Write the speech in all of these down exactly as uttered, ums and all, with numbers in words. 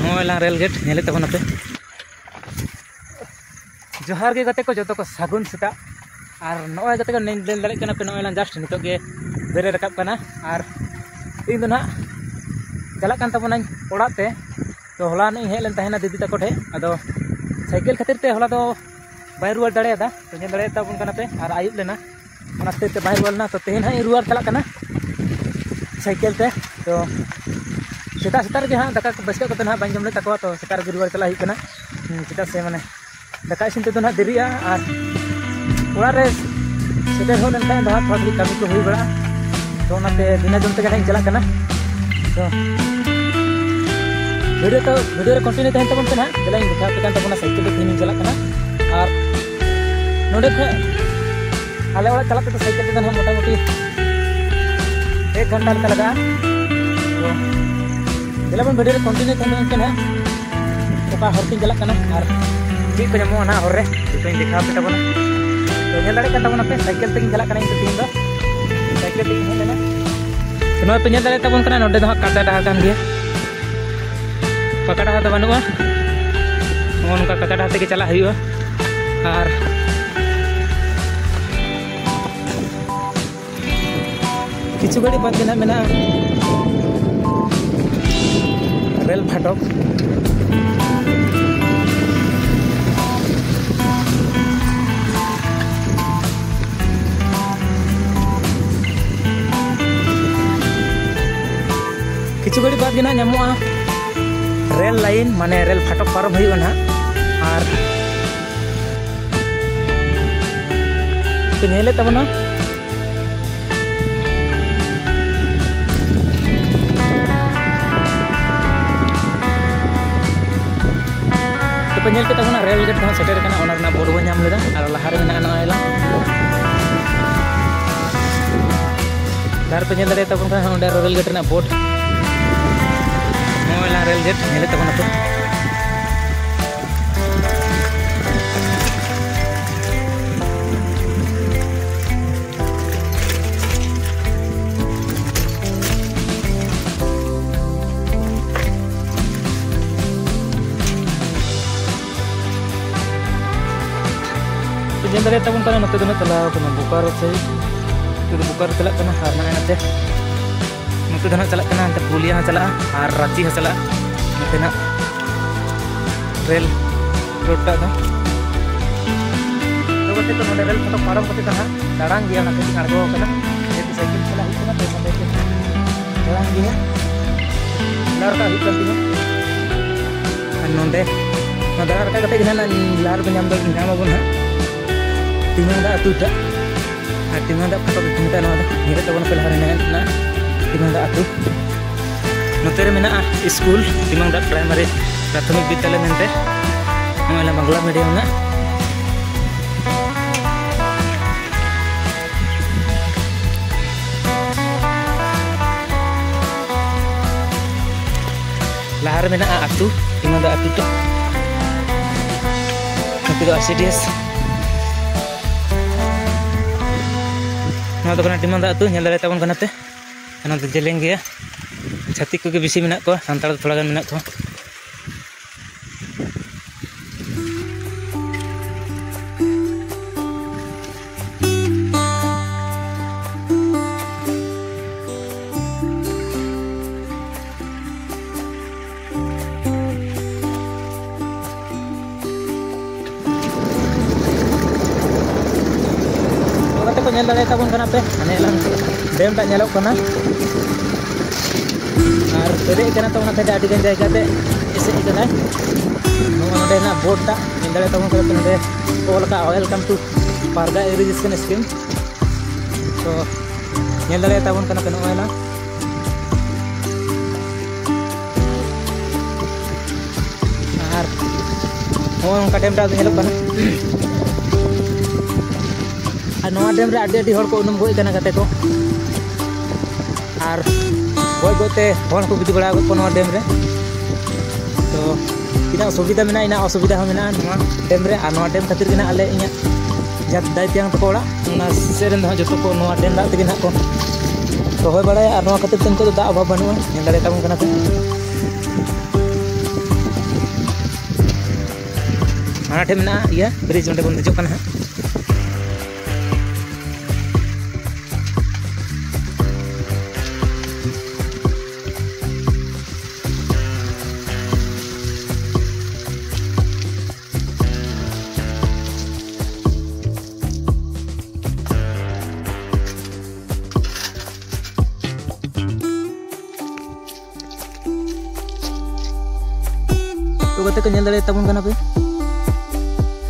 ᱱᱚᱜᱼᱚᱭ ᱞᱟᱝ rail gate ᱧᱮᱞᱮᱫ ᱛᱟᱵᱚᱱᱟᱯᱮ᱾ ᱡᱚᱦᱟᱨ ᱜᱮ ᱜᱟᱛᱮ ᱠᱚ, ᱡᱚᱛᱚ ᱠᱚ ᱥᱟᱹᱜᱩᱱ ᱥᱮᱛᱟᱜ᱾ ᱟᱨ ᱱᱚᱜᱼᱚᱭ ᱜᱟᱛᱮ ᱠᱚ, ᱧᱮᱞ ᱧᱮᱞ ᱫᱟᱲᱮᱭᱟᱜ ᱠᱟᱱᱟ ᱯᱮ, ᱱᱚᱜᱼᱚᱭ ᱞᱟᱝ just ᱱᱤᱛᱚᱜ ᱜᱮ ᱵᱮᱨᱮᱫ ᱨᱟᱠᱟᱵ ᱠᱟᱱᱟ᱾ ᱟᱨ ᱤᱧ ᱫᱚ ᱱᱟᱦᱟᱜ ᱪᱟᱞᱟᱜ ᱠᱟᱱ ᱛᱟᱵᱚᱱᱟᱹᱧ ᱚᱲᱟᱜ ᱛᱮ᱾ ᱛᱚ ᱦᱚᱞᱟ ᱱᱚᱜ ᱤᱧ ᱦᱮᱡ ᱞᱮᱱ ᱛᱟᱦᱮᱱᱟ ᱫᱤᱫᱤ ᱛᱟᱠᱚ ᱴᱷᱮᱡ, ᱟᱫᱚ ᱥᱟᱭᱠᱮᱞ ᱠᱷᱟᱹᱛᱤᱨ ᱛᱮ ᱦᱚᱞᱟ ᱫᱚ ᱵᱟᱭ ᱨᱩᱣᱟᱹᱲ ᱫᱟᱲᱮᱭᱟᱫᱟ᱾ ᱛᱚ ᱧᱮᱞ ᱫᱟᱲᱮᱭᱟᱜ ᱛᱟᱵᱚᱱ ᱠᱟᱱᱟ ᱯᱮ, ᱟᱨ ᱟᱹᱭᱩᱵ ᱞᱮᱱᱟ, ᱚᱱᱟ ᱠᱷᱟᱹᱛᱤᱨ ᱛᱮ ᱵᱟᱭ ᱨᱩᱣᱟᱹᱲ ᱞᱮᱱᱟ᱾ ᱛᱚ ᱛᱮᱦᱮᱧ ᱦᱟᱸᱜ ᱤᱧ ᱨᱩᱣᱟᱹᱲ ᱪᱟᱞᱟᱜ ᱠᱟᱱᱟ ᱥᱟᱭᱠᱮᱞ ᱛᱮ᱾ ᱛᱚ ᱥᱮᱛᱟᱜ ᱥᱮᱛᱟᱜ ᱨᱮᱜᱮ ᱦᱟᱸᱜ ᱫᱟᱠᱟ ᱠᱚ ᱵᱟᱥᱠᱮ ᱠᱟᱛᱮ ᱦᱟᱸᱜ ᱵᱟᱹᱧ ᱡᱚᱢ ᱞᱮᱫ ᱛᱟᱠᱚᱣᱟ, ᱛᱚ ᱥᱮᱛᱟᱜ ᱨᱮᱜᱮ ᱨᱩᱣᱟᱹᱲ ᱪᱟᱞᱟᱜ ᱦᱩᱭᱩᱜ ᱠᱟᱱᱟ᱾ ᱦᱩᱸ, ᱪᱮᱫᱟᱜ ᱥᱮ ᱢᱟᱱᱮ ᱫᱟᱠᱟ ᱤᱥᱤᱱ ᱛᱮᱫᱚ ᱦᱟᱸᱜ ᱫᱮᱨᱤᱜᱼᱟ, ᱟᱨ ᱚᱲᱟᱜ ᱨᱮ ᱥᱮᱴᱮᱨ ᱦᱚᱸ ᱞᱮᱱᱠᱷᱟᱱ ᱫᱚ ᱦᱟᱸᱜ ᱛᱷᱚᱲᱟ ᱛᱷᱚᱲᱤ ᱠᱟᱹᱢᱤ ᱠᱚ ᱦᱩᱭ ᱵᱟᱲᱟᱜᱼᱟ᱾ ᱛᱚ ᱚᱱᱟᱛᱮ ᱵᱤᱱᱟᱹ ᱡᱚᱢ ᱛᱮᱜᱮ ᱦᱟᱸᱜ ᱤᱧ ᱪᱟᱞᱟᱜ ᱠᱟᱱᱟ᱾ ᱛᱚ ᱵᱷᱤᱰᱤᱭᱳ ᱛᱚ, ᱵᱷᱤᱰᱤᱭᱳ ᱨᱮ ᱠᱚᱱᱴᱤᱱᱤᱭᱩ ᱛᱟᱦᱮᱱ ᱛᱟᱵᱚᱱ ᱯᱮ ᱦᱟᱸᱜ᱾ ᱫᱮᱞᱟᱧ ᱫᱮᱠᱷᱟᱣ ᱟᱯᱮ ᱠᱟᱱ ᱛᱟᱵᱚᱱᱟ ᱥᱟᱭᱠᱮᱞ ᱛᱮ ᱛᱮᱦᱮᱧ ᱤᱧ ᱪᱟᱞᱟᱜ ᱠᱟᱱᱟ᱾ ᱟᱨ ᱱᱚᱰᱮ ᱠᱷᱚᱱ ᱟᱞᱮ ᱚᱲᱟᱜ ᱪᱟᱞᱟᱜ ᱛᱮᱫᱚ ᱥᱟᱭᱠᱮᱞ ᱛᱮᱫᱚ ᱦᱟᱸᱜ ᱢᱚᱴᱟᱢᱩᱴᱤ ᱮᱠ ᱜᱷᱚᱱᱴᱟ ᱞᱮᱠᱟ ᱞᱟᱜᱟᱜᱼᱟ᱾ ᱛᱚ ᱫᱮᱞᱟ ᱵᱚᱱ ᱵᱷᱤᱰᱤᱭᱳ ᱨᱮ ᱠᱚᱱᱴᱤᱱᱤᱭᱩ ᱛᱟᱦᱮᱱ ᱛᱟᱵᱚᱱ ᱯᱮ ᱦᱟᱸᱜ᱾ ᱚᱠᱟ ᱦᱚᱨ ᱛᱤᱧ ᱪᱟᱞᱟᱜ ᱠᱟᱱᱟ ᱟᱨ ᱪᱮᱫ ᱠᱚ ᱧᱟᱢᱚᱜᱼᱟ ᱱᱟᱦᱟᱜ ᱦᱚᱨ ᱨᱮ, ᱡᱚᱛᱚᱧ ᱫᱮᱠᱷᱟᱣ ᱟᱯᱮ ᱛᱟᱵᱚᱱᱟ᱾ ᱛᱚ ᱧᱮᱞ ᱫᱟᱲᱮᱭᱟᱜ ᱠᱟᱱ ᱛᱟᱵᱚᱱᱟ ᱯᱮ, ᱥᱟᱭᱠᱮᱞ ᱛᱮᱜᱤᱧ ᱪᱟᱞᱟᱜ ᱠᱟᱱᱟ ᱤᱧ ᱫᱚ ᱛᱮᱦᱮᱧ ᱫᱚ᱾ ᱥᱟᱭᱠᱮᱞ ᱛᱮᱜᱤᱧ ᱦᱮᱡ ᱞᱮᱱᱟ᱾ ᱛᱚ ᱱᱚᱜᱼᱚᱭ ᱯᱮ ᱧᱮᱞ ᱫᱟᱲᱮᱭᱟᱜ ᱛᱟᱵᱚᱱ ᱠᱟᱱᱟ, ᱱᱚᱸᱰᱮ ᱫᱚ ᱦᱟᱸᱜ ᱠᱟᱸᱪᱟ ᱰᱟᱦᱟᱨ ᱠᱟᱱ ᱜᱮᱭᱟ, ᱯᱟᱠᱟ ᱰᱟᱦᱟᱨ ᱫᱚ ᱵᱟᱹᱱᱩᱜᱼᱟ᱾ ᱱᱚᱜᱼᱚ ᱱᱚᱝᱠᱟ ᱠᱟᱸᱪᱟ ᱰᱟᱦᱟᱨ ᱛᱮᱜᱮ ᱪᱟᱞᱟᱜ ᱦᱩᱭᱩᱜᱼᱟ᱾ ᱟᱨ ᱠᱤᱪᱷᱩ ᱜᱷᱟᱹᱲᱤᱡ ᱵᱟᱫᱽ ᱜᱮ ᱱᱟᱦᱟᱜ ᱢᱮᱱᱟᱜᱼᱟ ᱨᱮᱞ ᱯᱷᱟᱴᱚᱠ᱾ ᱠᱤᱪᱷᱩ ᱜᱷᱟᱹᱲᱤᱡ ᱵᱟᱫᱽ ᱜᱮ ᱱᱟᱦᱟᱜ ᱧᱟᱢᱚᱜᱼᱟ ᱨᱮᱞ ᱞᱟᱭᱤᱱ, ᱢᱟᱱᱮ ᱨᱮᱞ ᱯᱷᱟᱴᱚᱠ ᱯᱟᱨᱚᱢ ᱦᱩᱭᱩᱜᱼᱟ ᱱᱟᱦᱟᱜ᱾ ᱟᱨ ᱯᱮ ᱧᱮᱞᱮᱫ ᱛᱟᱵᱚᱱᱟ᱾ ᱛᱚᱯᱮ ᱧᱮᱞ ᱠᱮᱫ ᱛᱟᱵᱚᱱᱟ, ᱨᱮᱞ ᱜᱮᱴ ᱠᱚᱦᱚᱸ ᱥᱮᱴᱮᱨ ᱠᱟᱱᱟ, ᱚᱱᱟ ᱨᱮᱱᱟᱜ ᱵᱳᱨᱰ ᱵᱚᱱ ᱧᱟᱢ ᱞᱮᱫᱟ᱾ ᱟᱨ ᱞᱟᱦᱟ ᱨᱮ ᱢᱮᱱᱟᱜᱼᱟ ᱱᱚᱜᱼᱚᱭ ᱞᱟᱝ, ᱟᱨ ᱯᱮ ᱧᱮᱞ ᱫᱟᱲᱮᱭᱟᱜ ᱛᱟᱵᱚᱱ ᱠᱟᱱᱟ ᱚᱸᱰᱮ ᱨᱮᱞ ᱜᱮᱴ ᱨᱮᱱᱟᱜ ᱵᱳᱨᱰ᱾ ᱱᱚᱜᱼᱚᱭ ᱞᱟᱝ ᱨᱮᱞ ᱜᱮᱴ ᱧᱮᱞᱮᱫ ᱛᱟᱵᱚᱱᱟ ᱯᱮ᱾ ᱧᱮᱞ ᱫᱟᱲᱮᱭᱟᱜ ᱛᱟᱵᱚᱱ ᱠᱟᱱᱟ, ᱱᱚᱛᱮ ᱫᱚ ᱱᱟᱜ ᱪᱟᱞᱟᱣ ᱠᱟᱱᱟ ᱵᱳᱠᱟᱨᱳ ᱥᱮᱫ᱾ ᱱᱚᱛᱮ ᱫᱚ ᱵᱳᱠᱟᱨᱳ ᱪᱟᱞᱟᱜ ᱠᱟᱱᱟ, ᱟᱨ ᱱᱚᱜᱼᱚᱭ ᱱᱚᱛᱮ, ᱱᱚᱛᱮ ᱫᱚ ᱱᱟᱜ ᱪᱟᱞᱟᱜ ᱠᱟᱱᱟ, ᱦᱟᱱᱛᱮ ᱯᱩᱨᱩᱞᱤᱭᱟ ᱦᱚᱸ ᱪᱟᱞᱟᱜᱼᱟ ᱟᱨ ᱨᱟᱸᱪᱤ ᱦᱚᱸ ᱪᱟᱞᱟᱜᱼᱟ᱾ ᱱᱚᱛᱮ ᱱᱟᱜ ᱨᱮᱞ ᱨᱳᱰ ᱴᱟᱜ ᱫᱚ᱾ ᱛᱚ ᱜᱟᱛᱮ ᱠᱚ, ᱱᱚᱰᱮ ᱨᱮᱞ ᱯᱷᱟᱴᱚᱠ ᱯᱟᱨᱚᱢ ᱠᱟᱛᱮ ᱫᱚ ᱦᱟᱸᱜ ᱫᱟᱬᱟᱱ ᱜᱮᱭᱟ, ᱚᱱᱟ ᱠᱷᱟᱹᱛᱤᱨ ᱟᱬᱜᱚ ᱟᱠᱟᱱᱟ᱾ ᱡᱮᱦᱮᱛᱩ ᱥᱟᱭᱠᱮᱞ ᱪᱟᱞᱟᱜ ᱦᱩᱭᱩᱜ ᱠᱟᱱᱟ, ᱛᱚ ᱱᱚᱰᱮ ᱫᱚ ᱫᱟᱬᱟᱱ ᱜᱮᱭᱟ, ᱞᱟᱦᱟ ᱨᱟᱠᱟᱵ ᱦᱩᱭᱩᱜ ᱠᱟᱱ ᱛᱤᱧᱟᱹ᱾ ᱟᱨ ᱱᱚᱰᱮ ᱱᱚᱣᱟ ᱫᱟᱬᱟ ᱨᱟᱠᱟᱵ ᱠᱟᱛᱮ ᱜᱮ ᱦᱟᱸᱜ ᱞᱟᱦᱟ ᱨᱮᱵᱚᱱ ᱧᱟᱢ ᱫᱟ-, ᱧᱟᱢ ᱟᱵᱚᱱ ᱦᱟᱸᱜ ᱴᱤᱢᱟᱹᱝ ᱫᱟ ᱟᱹᱛᱩ ᱴᱟᱜ᱾ ᱟᱨ ᱴᱤᱢᱟᱹᱝ ᱫᱟ ᱯᱷᱟᱴᱚᱠ ᱜᱮᱠᱚ ᱢᱮᱛᱟᱜᱼᱟ ᱱᱚᱣᱟ ᱫᱚ᱾ ᱧᱮᱞᱮᱫ ᱛᱟᱵᱚᱱ ᱯᱮ ᱞᱟᱦᱟ ᱨᱮ ᱢᱮᱱᱟᱜᱼᱟ ᱴᱤᱢᱟᱹᱝ ᱫᱟ ᱟᱹᱛᱩ᱾ ᱱᱚᱛᱮ ᱨᱮ ᱢᱮᱱᱟᱜᱼᱟ ᱥᱠᱩᱞ ᱴᱤᱢᱟᱹᱝ ᱫᱟ ᱯᱨᱟᱭᱢᱟᱨᱤ ᱯᱨᱟᱛᱷᱚᱢᱤᱠ ᱵᱤᱫᱽᱫᱟᱞᱚᱭ ᱢᱮᱱᱛᱮ᱾ ᱱᱚᱜᱼᱚᱭ ᱱᱟ ᱵᱟᱝᱞᱟ ᱢᱤᱰᱤᱭᱟᱢ ᱨᱮᱱᱟᱜ᱾ ᱞᱟᱦᱟ ᱨᱮ ᱢᱮᱱᱟᱜᱼᱟ ᱟᱹᱛᱩ, ᱴᱤᱢᱟᱹᱝ ᱫᱟ ᱟᱹᱛᱩ ᱴᱟᱜ᱾ ᱱᱚᱛᱮ ᱫᱚ ᱟᱭ ᱥᱤ ᱰᱤ ᱮᱥ᱾ ᱱᱚᱣᱟ ᱫᱚ ᱠᱟᱱᱟ ᱴᱤᱢᱟᱹᱝ ᱫᱟ ᱟᱹᱛᱩ, ᱧᱮᱞ ᱫᱟᱲᱮᱭᱟᱜ ᱛᱟᱵᱚᱱ ᱠᱟᱱᱟ ᱯᱮ᱾ ᱱᱚᱣᱟ ᱫᱚ ᱡᱮᱞᱮᱧ ᱜᱮᱭᱟ᱾ ᱪᱷᱟᱹᱛᱤᱠ ᱠᱚᱜᱮ ᱵᱮᱥᱤ ᱢᱮᱱᱟᱜ ᱠᱚᱣᱟ, ᱥᱟᱱᱛᱟᱲ ᱫᱚ ᱛᱷᱚᱲᱟ ᱜᱟᱱ ᱢᱮᱱᱟᱜ ᱠᱚᱣᱟ᱾ ᱛᱚ ᱜᱟᱛᱮ ᱠᱚ, ᱧᱮᱞ ᱫᱟᱲᱮᱭᱟᱜ ᱛᱟᱵᱚᱱ ᱠᱟᱱᱟ ᱯᱮ, ᱦᱟᱱᱮ ᱞᱟᱝ ᱰᱮᱢ ᱴᱟᱜ ᱧᱮᱞᱚᱜ ᱠᱟᱱᱟ᱾ ᱟᱨ ᱯᱮᱨᱮᱡ ᱠᱟᱱᱟ, ᱛᱚ ᱚᱱᱟ ᱛᱮᱜᱮ ᱟᱹᱰᱤ ᱜᱟᱱ ᱡᱟᱭᱜᱟ ᱛᱮ ᱮᱥᱮᱫ ᱠᱟᱱᱟᱭ᱾ ᱱᱚᱜᱼᱚᱭ ᱱᱚᱰᱮ ᱦᱮᱱᱟᱜ ᱵᱳᱨᱰ ᱴᱟᱜ, ᱧᱮᱞ ᱫᱟᱲᱮᱭᱟᱜ ᱛᱟᱵᱚᱱ ᱠᱟᱱᱟ ᱯᱮ, ᱱᱚᱰᱮ ᱚᱞ ᱟᱠᱟᱫ "Welcome to Parga Irrigation Scheme". ᱛᱚ ᱧᱮᱞ ᱫᱟᱲᱮᱭᱟᱜ ᱛᱟᱵᱚᱱ ᱠᱟᱱᱟ ᱯᱮ ᱱᱚᱜᱼᱚᱭ ᱱᱟ᱾ ᱟᱨ ᱱᱚᱜᱼᱚᱭ ᱱᱚᱝᱠᱟ ᱰᱮᱢ ᱴᱟᱜ ᱫᱚ ᱧᱮᱞᱚᱜ ᱠᱟᱱᱟ᱾ ᱟᱨ ᱱᱚᱣᱟ ᱰᱮᱢ ᱨᱮ ᱟᱹᱰᱤ ᱟᱹᱰᱤ ᱦᱚᱲ ᱠᱚ ᱩᱱᱩᱢ ᱜᱚᱡ ᱠᱟᱱᱟ ᱜᱟᱛᱮ ᱠᱚ᱾ ᱟᱨ ᱜᱚᱡ ᱜᱚᱡ ᱛᱮ ᱦᱚᱲ ᱠᱚ ᱜᱤᱰᱤ ᱵᱟᱲᱟ ᱟᱠᱟᱫ ᱠᱚᱣᱟ ᱱᱚᱣᱟ ᱰᱮᱢ ᱨᱮ᱾ ᱛᱚ ᱛᱤᱱᱟᱹᱜ ᱥᱩᱵᱤᱫᱷᱟ ᱢᱮᱱᱟᱜᱼᱟ, ᱤᱱᱟᱹᱜ ᱚᱥᱩᱵᱤᱫᱷᱟ ᱦᱚᱸ ᱢᱮᱱᱟᱜᱼᱟ ᱱᱚᱣᱟ ᱰᱮᱢ ᱨᱮ᱾ ᱟᱨ ᱱᱚᱣᱟ ᱰᱮᱢ ᱠᱷᱟᱹᱛᱤᱨ ᱜᱮ ᱱᱟᱜ ᱟᱞᱮ, ᱤᱧᱟᱹᱜ ᱡᱟᱦᱟᱸ ᱫᱟᱹᱭ ᱛᱮᱭᱟᱝ ᱛᱟᱠᱚ ᱚᱲᱟᱜ, ᱚᱱᱟ ᱥᱮᱫ ᱨᱮᱱ ᱫᱚ ᱦᱟᱸᱜ ᱡᱚᱛᱚ ᱠᱚ ᱱᱚᱣᱟ ᱰᱮᱢ ᱫᱟᱜ ᱛᱮᱜᱮ ᱱᱟᱜ ᱠᱚ ᱨᱚᱦᱚᱭ ᱵᱟᱲᱟᱭᱟ᱾ ᱟᱨ ᱱᱚᱣᱟ ᱠᱷᱟᱹᱛᱤᱨ ᱛᱮ ᱱᱤᱛᱚᱜ ᱫᱚ ᱫᱟᱜ ᱚᱵᱷᱟᱵᱽ ᱵᱟᱹᱱᱩᱜᱼᱟ, ᱧᱮᱞ ᱫᱟᱲᱮᱭᱟᱜ ᱛᱟᱵᱚᱱ ᱠᱟᱱᱟ ᱯᱮ᱾ ᱦᱟᱱᱟ ᱴᱷᱮᱱ ᱢᱮᱱᱟᱜᱼᱟ ᱤᱭᱟᱹ ᱵᱨᱤᱡᱽ, ᱚᱸᱰᱮ ᱵᱚᱱ ᱫᱮᱡᱚᱜ ᱠᱟᱱᱟ ᱦᱟᱸᱜ᱾ ᱜᱟᱛᱮ ᱠᱚ, ᱧᱮᱞ ᱫᱟᱲᱮᱭᱟᱜ ᱛᱟᱵᱚᱱ ᱠᱟᱱᱟ ᱯᱮ,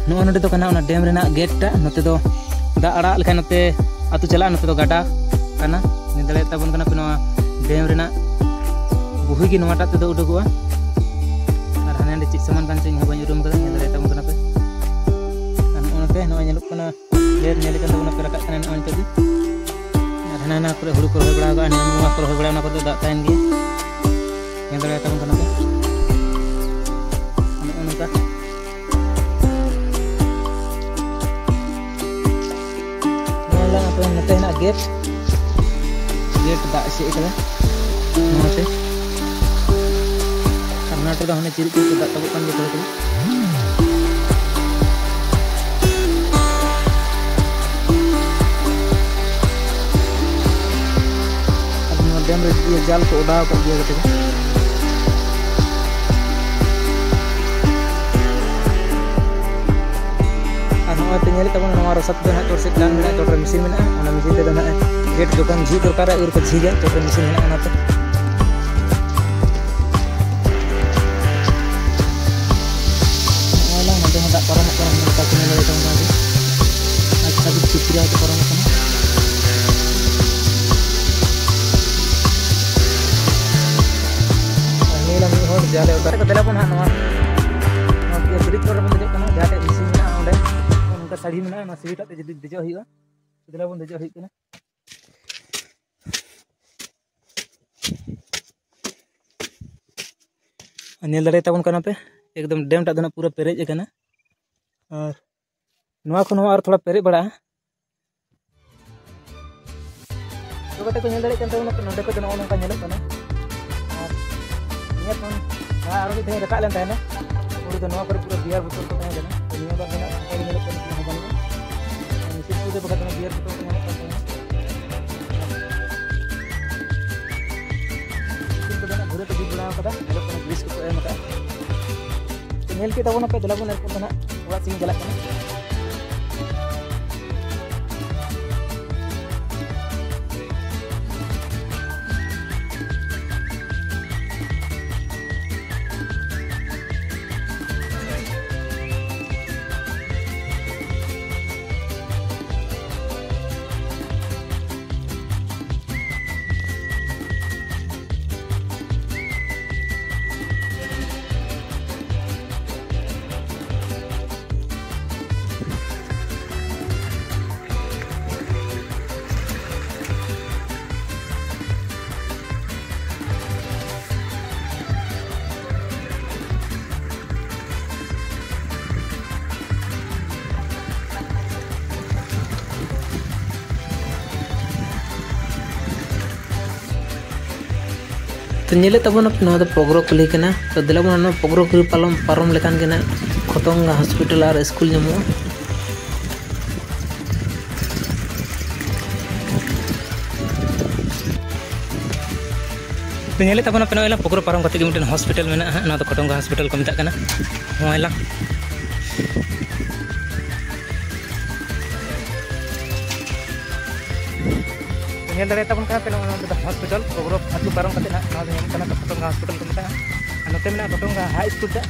ᱱᱚᱜᱼᱚ ᱱᱚᱰᱮ ᱫᱚ ᱠᱟᱱᱟ ᱚᱱᱟ ᱰᱮᱢ ᱨᱮᱱᱟᱜ ᱜᱮᱴ ᱴᱟᱜ᱾ ᱱᱚᱛᱮ ᱫᱚ ᱫᱟᱜ ᱟᱲᱟᱜ ᱞᱮᱠᱷᱟᱱ ᱱᱚᱛᱮ ᱟᱹᱛᱩ ᱪᱟᱞᱟᱜᱼᱟ, ᱱᱚᱛᱮ ᱫᱚ ᱜᱟᱰᱟ ᱠᱟᱱᱟ᱾ ᱧᱮᱞ ᱫᱟᱲᱮᱭᱟᱜ ᱛᱟᱵᱚᱱ ᱠᱟᱱᱟ ᱯᱮ, ᱱᱚᱣᱟ ᱰᱮᱢ ᱨᱮᱱᱟᱜ ᱵᱩᱦᱤ ᱜᱮ ᱱᱚᱣᱟᱴᱟᱜ ᱛᱮᱫᱚ ᱩᱰᱩᱠᱚᱜᱼᱟ᱾ ᱟᱨ ᱦᱟᱱᱮ ᱦᱟᱸᱰᱮ ᱪᱮᱫ ᱥᱟᱢᱟᱱ ᱠᱟᱱ ᱪᱚ, ᱤᱧ ᱦᱚᱸ ᱵᱟᱹᱧ ᱩᱨᱩᱢ ᱠᱟᱫᱟ᱾ ᱧᱮᱞ ᱫᱟᱲᱮᱭᱟᱜ ᱛᱟᱵᱚᱱ ᱠᱟᱱᱟ ᱯᱮ᱾ ᱟᱨ ᱱᱚᱜᱼᱚ ᱱᱚᱛᱮ ᱱᱚᱜᱼᱚᱭ ᱧᱮᱞᱚᱜ ᱠᱟᱱᱟ, ᱰᱷᱮᱨ ᱧᱮᱞ ᱠᱟᱱ ᱛᱟᱵᱚᱱᱟ ᱯᱮ, ᱨᱟᱠᱟᱵ ᱠᱟᱱᱟ ᱱᱚᱜᱼᱚᱭ ᱱᱤᱛᱚᱜ ᱜᱮ᱾ ᱟᱨ ᱦᱟᱱᱟ ᱱᱟ ᱠᱚᱨᱮ ᱦᱩᱲᱩ ᱠᱚ ᱨᱚᱦᱚᱭ ᱵᱟᱲᱟ ᱟᱠᱟᱫᱼᱟ, ᱱᱤᱭᱟᱹ ᱱᱚᱣᱟ ᱠᱚ ᱨᱚᱦᱚᱭ ᱵᱟᱲᱟ, ᱚᱱᱟ ᱠᱚᱨᱮ ᱫᱚ ᱫᱟᱜ ᱛᱟᱦᱮᱱ ᱜᱮᱭᱟ᱾ ᱧᱮᱞ ᱫᱟᱲᱮᱭᱟᱜ ᱛᱟᱵᱚᱱ ᱠᱟᱱᱟ ᱯᱮ᱾ ᱱᱚᱜᱼᱚ ᱱᱚᱝᱠᱟ᱾ ᱱᱚᱣᱟ ᱫᱚ ᱟᱯᱮ ᱱᱚᱛᱮ ᱦᱮᱱᱟᱜ ᱜᱮᱴ, ᱜᱮᱴ ᱫᱟᱜ ᱮᱥᱮᱫ ᱠᱟᱫᱟ ᱱᱚᱣᱟᱛᱮ᱾ ᱟᱨ ᱱᱚᱣᱟ ᱛᱮᱫᱚ ᱦᱟᱱᱮ ᱪᱤᱨᱩᱡ ᱪᱤᱨᱩᱡ ᱛᱮ ᱫᱟᱜ ᱛᱟᱵᱚᱜ ᱠᱟᱱ ᱜᱮᱭᱟ ᱛᱷᱚᱲᱟ ᱛᱷᱚᱲᱟ᱾ ᱟᱨ ᱱᱚᱣᱟ ᱰᱮᱢ ᱨᱮ ᱤᱭᱟᱹ ᱡᱟᱞ ᱠᱚ ᱚᱰᱟᱣ ᱟᱠᱟᱫ ᱜᱮᱭᱟ ᱠᱟᱹᱴᱤᱡ᱾ ᱟᱨ ᱱᱚᱜᱼᱚᱭ ᱯᱮ ᱧᱮᱞᱮᱫ ᱛᱟᱵᱚᱱᱟ, ᱱᱚᱣᱟ ᱨᱚᱥᱟ ᱛᱮᱫᱚ ᱱᱟᱦᱟᱜ ᱪᱚᱴ ᱥᱮᱫ ᱴᱟᱱ ᱢᱮᱱᱟᱜᱼᱟ, ᱪᱚᱴ ᱨᱮ ᱢᱮᱥᱤᱱ ᱢᱮᱱᱟᱜᱼᱟ᱾ ᱚᱱᱟ ᱢᱮᱥᱤᱱ ᱛᱮᱫᱚ ᱱᱟᱦᱟᱜ ᱜᱮᱴ ᱡᱚᱠᱷᱚᱱ ᱡᱷᱤᱡ ᱫᱚᱨᱠᱟᱨᱟ, ᱩᱱ ᱨᱮᱠᱚ ᱡᱷᱤᱡᱟ, ᱪᱚᱴ ᱨᱮ ᱢᱮᱥᱤᱱ ᱢᱮᱱᱟᱜᱼᱟ ᱚᱱᱟᱛᱮ᱾ ᱱᱚᱜᱼᱚᱭ ᱱᱚᱰᱮ ᱦᱚᱸ ᱫᱟᱜ ᱯᱟᱨᱚᱢᱚᱜ ᱠᱟᱱᱟ, ᱱᱚᱝᱠᱟ ᱠᱚ ᱧᱮᱞ ᱫᱟᱲᱮᱭᱟᱜ ᱠᱟᱱᱟ᱾ ᱟᱪᱪᱷᱟ, ᱟᱹᱰᱤ ᱪᱤᱛᱨᱟ ᱠᱚ ᱯᱟᱨᱚᱢᱚᱜ ᱠᱟᱱᱟ᱾ ᱟᱨ ᱧᱮᱞᱟ ᱢᱤᱫ ᱦᱚᱲ ᱡᱟᱞᱮ ᱚᱰᱟᱣ ᱠᱟᱛᱮ, ᱫᱮᱞᱟ ᱵᱚᱱ ᱦᱟᱸᱜ ᱱᱚᱣᱟ, ᱱᱚᱣᱟ ᱵᱨᱤᱡᱽ ᱪᱚᱴ ᱨᱮᱵᱚᱱ ᱫᱮᱡᱚᱜ ᱠᱟᱱᱟ, ᱡᱟᱦᱟᱸ ᱴᱷᱮᱡ ᱢᱮᱥᱤᱱ ᱢᱮᱱᱟᱜᱼᱟ ᱚᱸᱰᱮ᱾ ᱱᱚᱝᱠᱟ ᱥᱟᱹᱲᱤ ᱢᱮᱱᱟᱜᱼᱟ, ᱱᱚᱣᱟ ᱥᱤᱲᱤ ᱴᱟᱜ ᱛᱮ ᱡᱩᱫᱤ ᱫᱮᱡᱚᱜ ᱦᱩᱭᱩᱜᱼᱟ, ᱫᱮᱞᱟ ᱵᱚᱱ ᱫᱮᱡᱚᱜ ᱦᱩᱭᱩᱜ ᱠᱟᱱᱟ᱾ ᱧᱮᱞ ᱫᱟᱲᱮᱭᱟᱛᱟᱵᱚᱱ ᱠᱟᱱᱟ ᱯᱮ, ᱮᱠᱫᱚᱢ ᱰᱮᱢ ᱴᱟᱜ ᱫᱚ ᱱᱟᱜ ᱯᱩᱨᱟᱹ ᱯᱮᱨᱮᱡ ᱟᱠᱟᱱᱟ᱾ ᱟᱨ ᱱᱚᱣᱟ ᱠᱷᱚᱱ ᱦᱚᱸ ᱟᱨ ᱛᱷᱚᱲᱟ ᱯᱮᱨᱮᱡ ᱵᱟᱲᱟᱜᱼᱟ᱾ ᱛᱚ ᱜᱟᱛᱮ ᱠᱚ, ᱧᱮᱞ ᱫᱟᱲᱮᱭᱟᱜ ᱠᱟᱱ ᱛᱟᱵᱚᱱᱟ ᱯᱮ, ᱱᱚᱸᱰᱮ ᱠᱷᱚᱱ ᱫᱚ ᱱᱚᱜᱼᱚ ᱱᱚᱝᱠᱟ ᱧᱮᱞᱚᱜ ᱠᱟᱱᱟ᱾ ᱟᱨ ᱱᱤᱭᱟᱹ ᱠᱷᱚᱱ ᱡᱟᱦᱟᱸ ᱟᱨᱚ ᱢᱤᱫ ᱫᱷᱟᱣ ᱨᱟᱠᱟᱵ ᱞᱮᱱ ᱛᱟᱦᱮᱱᱟ, ᱩᱱ ᱫᱚ ᱱᱚᱣᱟ ᱠᱚᱨᱮ ᱯᱩᱨᱟᱹ ᱵᱤᱭᱟᱨ ᱵᱳᱛᱚᱞ ᱠᱚ ᱛᱟᱦᱮᱸ ᱠᱟᱱᱟ᱾ ᱛᱚ ᱱᱤᱭᱟᱹ ᱵᱟᱨ ᱫᱚ ᱱᱟᱜ ᱚᱱᱠᱟ ᱜᱮ ᱧᱮᱞᱚᱜ ᱠᱟᱱᱟ, ᱪᱮᱫ ᱦᱚᱸ ᱵᱟᱹᱱᱩᱜᱼᱟ᱾ ᱟᱨ ᱢᱤᱥᱤᱨ ᱠᱚ ᱫᱚ ᱵᱟᱠᱷᱟᱡ ᱫᱚ ᱵᱤᱭᱟᱨ ᱵᱳᱛᱚᱞ ᱠᱚ ᱧᱟᱢᱚᱜ ᱠᱟᱱ ᱛᱟᱦᱮᱱᱟ᱾ ᱢᱤᱥᱤᱨ ᱠᱚᱫᱚ ᱱᱟᱜ ᱫᱷᱩᱨᱟᱹ ᱠᱚ ᱡᱩᱛ ᱵᱟᱲᱟ ᱟᱠᱟᱫᱟ, ᱧᱮᱞᱚᱜ ᱠᱟᱱᱟ ᱜᱨᱤᱥ ᱠᱚᱠᱚ ᱮᱢ ᱟᱠᱟᱫᱟ᱾ ᱛᱚ ᱧᱮᱞ ᱠᱮᱫ ᱛᱟᱵᱚᱱᱟᱯᱮ, ᱫᱮᱞᱟ ᱵᱚᱱ ᱮᱨᱯᱚᱨ ᱫᱚ ᱱᱟᱜ ᱚᱲᱟᱜ ᱥᱮᱫ ᱤᱧ ᱪᱟᱞᱟᱜ ᱠᱟᱱᱟ᱾ ᱛᱚ ᱧᱮᱞᱮᱫ ᱛᱟᱵᱚᱱᱟᱯᱮ, ᱱᱚᱣᱟ ᱫᱚ ᱯᱚᱜᱽᱨᱚ ᱠᱩᱞᱦᱤ ᱠᱟᱱᱟ᱾ ᱛᱚ ᱫᱮᱞᱟ ᱵᱚᱱ, ᱱᱚᱣᱟ ᱯᱚᱜᱽᱨᱚ ᱠᱩᱞᱦᱤ ᱯᱟᱨᱚᱢ, ᱯᱟᱨᱚᱢ ᱞᱮᱠᱷᱟᱱ ᱜᱮ ᱱᱟᱜ ᱠᱷᱚᱛᱚᱝᱜᱟ ᱦᱚᱥᱯᱤᱴᱟᱞ ᱟᱨ ᱥᱠᱩᱞ ᱧᱟᱢᱚᱜᱼᱟ᱾ ᱛᱚ ᱧᱮᱞᱮᱫ ᱛᱟᱵᱚᱱᱟᱯᱮ, ᱱᱚᱜᱼᱚᱭ ᱞᱟᱝ ᱯᱚᱜᱽᱨᱚ ᱯᱟᱨᱚᱢ ᱠᱟᱛᱮ ᱜᱮ ᱢᱤᱫᱴᱮᱱ ᱦᱚᱥᱯᱤᱴᱟᱞ ᱢᱮᱱᱟᱜᱼᱟ ᱦᱟᱸᱜ, ᱱᱚᱣᱟ ᱫᱚ ᱠᱷᱚᱛᱚᱝᱜᱟ ᱦᱚᱥᱯᱤᱴᱟᱞ ᱠᱚ ᱢᱮᱛᱟᱜ ᱠᱟᱱᱟ᱾ ᱱᱚᱜᱼᱚᱭ ᱞᱟᱝ ᱧᱮᱞ ᱫᱟᱲᱮᱭᱟᱛᱟᱵᱚᱱ ᱠᱟᱱᱟ ᱯᱮ, ᱱᱚᱜᱼᱚᱭ ᱱᱚᱰᱮ ᱫᱚ ᱦᱚᱥᱯᱤᱴᱟᱞ ᱯᱚᱜᱽᱨᱚ ᱟᱹᱛᱩ ᱯᱟᱨᱚᱢ ᱠᱟᱛᱮ ᱱᱟᱜ ᱱᱚᱣᱟ ᱫᱚ ᱧᱟᱢᱚᱜ ᱠᱟᱱᱟ ᱠᱷᱚᱛᱚᱝᱜᱟ ᱦᱚᱥᱯᱤᱴᱟᱞ ᱠᱚ ᱢᱮᱛᱟᱜᱼᱟ᱾ ᱟᱨ ᱱᱚᱛᱮ ᱢᱮᱱᱟᱜᱼᱟ ᱠᱷᱚᱛᱚᱝᱜᱟ ᱦᱟᱭ ᱥᱠᱩᱞ ᱴᱟᱜ᱾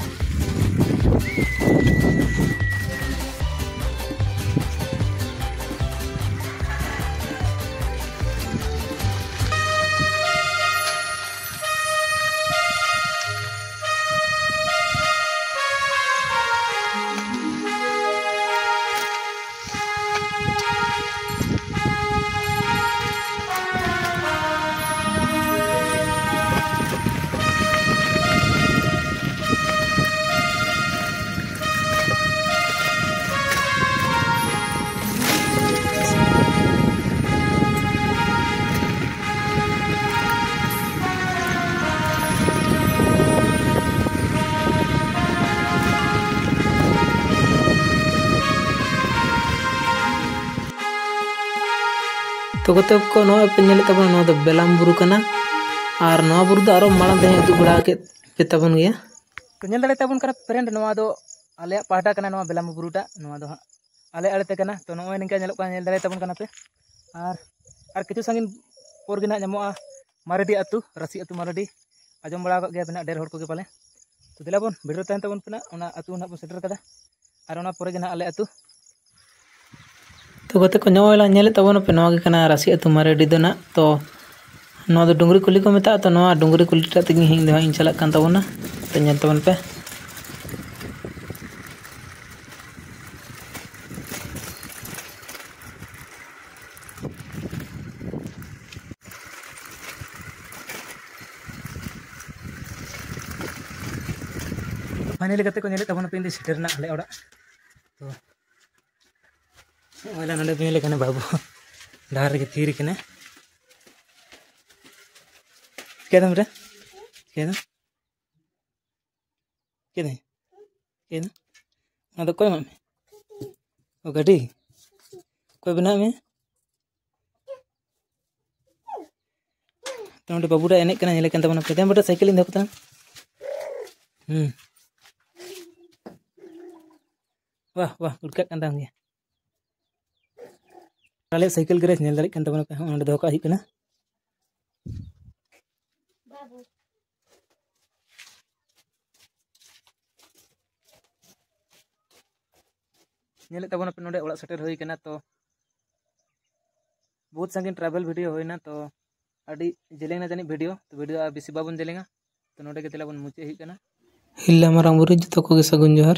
ᱛᱚ ᱜᱟᱛᱮ ᱠᱚ, ᱱᱚᱣᱟ ᱯᱮ ᱧᱮᱞᱮᱫ ᱛᱟᱵᱚᱱᱟ, ᱱᱚᱣᱟ ᱫᱚ ᱵᱮᱞᱟᱢ ᱵᱩᱨᱩ ᱠᱟᱱᱟ᱾ ᱟᱨ ᱱᱚᱣᱟ ᱵᱩᱨᱩ ᱫᱚ ᱟᱨᱚ ᱢᱟᱲᱟᱝ ᱛᱮᱦᱚᱸ ᱩᱫᱩᱜ ᱵᱟᱲᱟ ᱠᱮᱫ ᱯᱮ ᱛᱟᱵᱚᱱ ᱜᱮᱭᱟ᱾ ᱛᱚ ᱧᱮᱞ ᱫᱟᱲᱮ ᱛᱟᱵᱚᱱ ᱠᱟᱱᱟ friend, ᱱᱚᱣᱟ ᱫᱚ ᱟᱞᱮᱭᱟᱜ ᱯᱟᱦᱴᱟ ᱠᱟᱱᱟ, ᱱᱚᱣᱟ ᱵᱮᱞᱟᱢ ᱵᱩᱨᱩᱴᱟᱜ, ᱱᱚᱣᱟ ᱫᱚ ᱦᱟᱸᱜ ᱟᱞᱮ ᱟᱲᱮ ᱛᱮ ᱠᱟᱱᱟ᱾ ᱛᱚ ᱱᱚᱜᱼᱚᱭ ᱱᱤᱝᱠᱟ ᱧᱮᱞᱚᱜ ᱠᱟᱱᱟ, ᱧᱮᱞ ᱫᱟᱲᱮ ᱛᱟᱵᱚᱱ ᱠᱟᱱᱟ ᱯᱮ᱾ ᱟᱨ, ᱟᱨ ᱠᱤᱪᱷᱩ ᱥᱟᱺᱜᱤᱧ ᱯᱚᱨ ᱜᱮ ᱱᱟᱦᱟᱜ ᱧᱟᱢᱚᱜᱼᱟ ᱢᱟᱨᱮᱰᱤ ᱟᱹᱛᱩ, ᱨᱟᱹᱥᱤ ᱟᱹᱛᱩ ᱢᱟᱨᱮᱰᱤ᱾ ᱟᱸᱡᱚᱢ ᱵᱟᱲᱟ ᱟᱠᱟᱫ ᱜᱮᱭᱟ ᱯᱮ ᱱᱟᱦᱟᱜ ᱰᱷᱮᱨ ᱦᱚᱲ ᱠᱚᱜᱮ ᱯᱟᱞᱮ᱾ ᱛᱚ ᱫᱮᱞᱟ ᱵᱚᱱ, video ᱨᱮ ᱛᱟᱦᱮᱱ ᱛᱟᱵᱚᱱ ᱯᱮ ᱱᱟᱦᱟᱜ, ᱚᱱᱟ ᱟᱹᱛᱩ ᱱᱟᱦᱟᱜ ᱵᱚᱱ ᱥᱮᱴᱮᱨ ᱠᱟᱫᱟ᱾ ᱟᱨ ᱚᱱᱟ ᱯᱚᱨᱮ ᱜᱮ ᱱᱟᱦᱟᱜ ᱟᱞᱮ ᱟᱹᱛᱩ᱾ ᱛᱚ ᱜᱟᱛᱮ ᱠᱚ, ᱱᱚᱜᱼᱚᱭ ᱞᱟᱝ ᱧᱮᱞᱮᱫ ᱛᱟᱵᱚᱱᱟ ᱯᱮ, ᱱᱚᱣᱟ ᱜᱮ ᱠᱟᱱᱟ ᱨᱟᱹᱥᱤ ᱟᱹᱛᱩ ᱢᱟᱨᱮᱰᱤ ᱫᱚ ᱱᱟᱦᱟᱜ᱾ ᱛᱚ ᱱᱚᱣᱟ ᱫᱚ ᱰᱩᱝᱨᱤ ᱠᱩᱞᱦᱤ ᱠᱚ ᱢᱮᱛᱟᱜᱼᱟ᱾ ᱛᱚ ᱱᱚᱣᱟ ᱰᱩᱝᱨᱤ ᱠᱩᱞᱦᱤ ᱴᱟᱜ ᱛᱮᱜᱮ ᱤᱧ ᱫᱚ ᱦᱟᱸᱜ ᱤᱧ ᱪᱟᱞᱟᱜ ᱠᱟᱱ ᱛᱟᱵᱚᱱᱟ᱾ ᱛᱚ ᱧᱮᱞ ᱛᱟᱵᱚᱱ ᱯᱮ᱾ Finally ᱜᱟᱛᱮ ᱠᱚ, ᱧᱮᱞᱮᱫ ᱛᱟᱵᱚᱱᱟ ᱯᱮ, ᱤᱧ ᱫᱚ ᱥᱮᱴᱮᱨ ᱮᱱᱟ ᱟᱞᱮ ᱚᱲᱟᱜ᱾ ᱛᱚ ᱱᱚᱜᱼᱚᱭ ᱱᱚᱰᱮ ᱯᱮ ᱧᱮᱞᱮ ᱠᱟᱱᱟ ᱵᱟᱹᱵᱩ, ᱰᱟᱦᱟᱨ ᱨᱮᱜᱮ ᱛᱷᱤᱨ ᱠᱟᱱᱟᱭ᱾ ᱪᱤᱠᱟᱹᱭ ᱫᱟᱢ ᱨᱮ? ᱪᱤᱠᱟᱹᱭᱮᱱᱟ? ᱪᱤᱠᱟᱹᱭᱮᱱᱟ? ᱪᱤᱠᱟᱹᱭᱮᱱᱟ? ᱚᱱᱟ ᱫᱚ ᱚᱠᱚᱭ ᱮᱢᱟᱜ ᱢᱮ? ᱚ, ᱜᱟᱹᱰᱤ? ᱚᱠᱚᱭ ᱵᱮᱱᱟᱣ ᱢᱮ? ᱛᱚ, ᱱᱚᱰᱮ ᱵᱟᱹᱵᱩ ᱴᱟᱜ ᱮᱱᱮᱡ ᱠᱟᱱᱟ, ᱧᱮᱞᱮ ᱠᱟᱱ ᱛᱟᱵᱚᱱᱟ ᱯᱮ᱾ ᱫᱮᱱ ᱵᱮᱴᱟ, ᱥᱟᱭᱠᱮᱞ ᱤᱧ ᱫᱚᱦᱚ ᱠᱟᱛᱟᱢ᱾ ᱦᱩᱸ᱾ ᱣᱟᱦ, ᱣᱟᱦ, ᱩᱰᱠᱟᱜ ᱠᱟᱱ ᱛᱟᱢ ᱜᱮᱭᱟ᱾ ᱟᱞᱮᱭᱟᱜ ᱥᱟᱭᱠᱮᱞ ᱜᱮᱨᱮᱡᱽ ᱧᱮᱞ ᱫᱟᱲᱮᱭᱟᱜ ᱠᱟᱱ ᱛᱟᱵᱚᱱᱟ ᱯᱮ, ᱦᱚᱸ, ᱱᱚᱰᱮ ᱫᱚᱦᱚ ᱠᱟᱜ ᱦᱩᱭᱩᱜ ᱠᱟᱱᱟ᱾ ᱧᱮᱞᱮᱫ ᱛᱟᱵᱚᱱᱟᱯᱮ, ᱱᱚᱰᱮ ᱚᱲᱟᱜ ᱥᱮᱴᱮᱨ ᱦᱩᱭ ᱠᱟᱱᱟ᱾ ᱛᱚ, ᱵᱚᱦᱩᱛ ᱥᱟᱺᱜᱤᱧ travel video ᱦᱩᱭᱱᱟ᱾ ᱛᱚ, ᱟᱹᱰᱤ ᱡᱮᱞᱮᱧ ᱱᱟ ᱡᱟᱹᱱᱤᱡ video᱾ ᱛᱚ, video ᱟᱨ ᱵᱮᱥᱤ ᱵᱟᱵᱚᱱ ᱡᱮᱞᱮᱧᱟ᱾ ᱛᱚ, ᱱᱚᱰᱮ ᱜᱮ ᱛᱟᱦᱞᱮ ᱵᱚᱱ ᱢᱩᱪᱟᱹᱫ ᱦᱩᱭᱩᱜ ᱠᱟᱱᱟ᱾ ᱦᱤᱞᱞᱟ ᱢᱟᱨᱟᱝ ᱵᱩᱨᱩ ᱡᱚᱛᱚ ᱠᱚᱜᱮ ᱥᱟᱹᱜᱩᱱ ᱡᱚᱦᱟᱨ᱾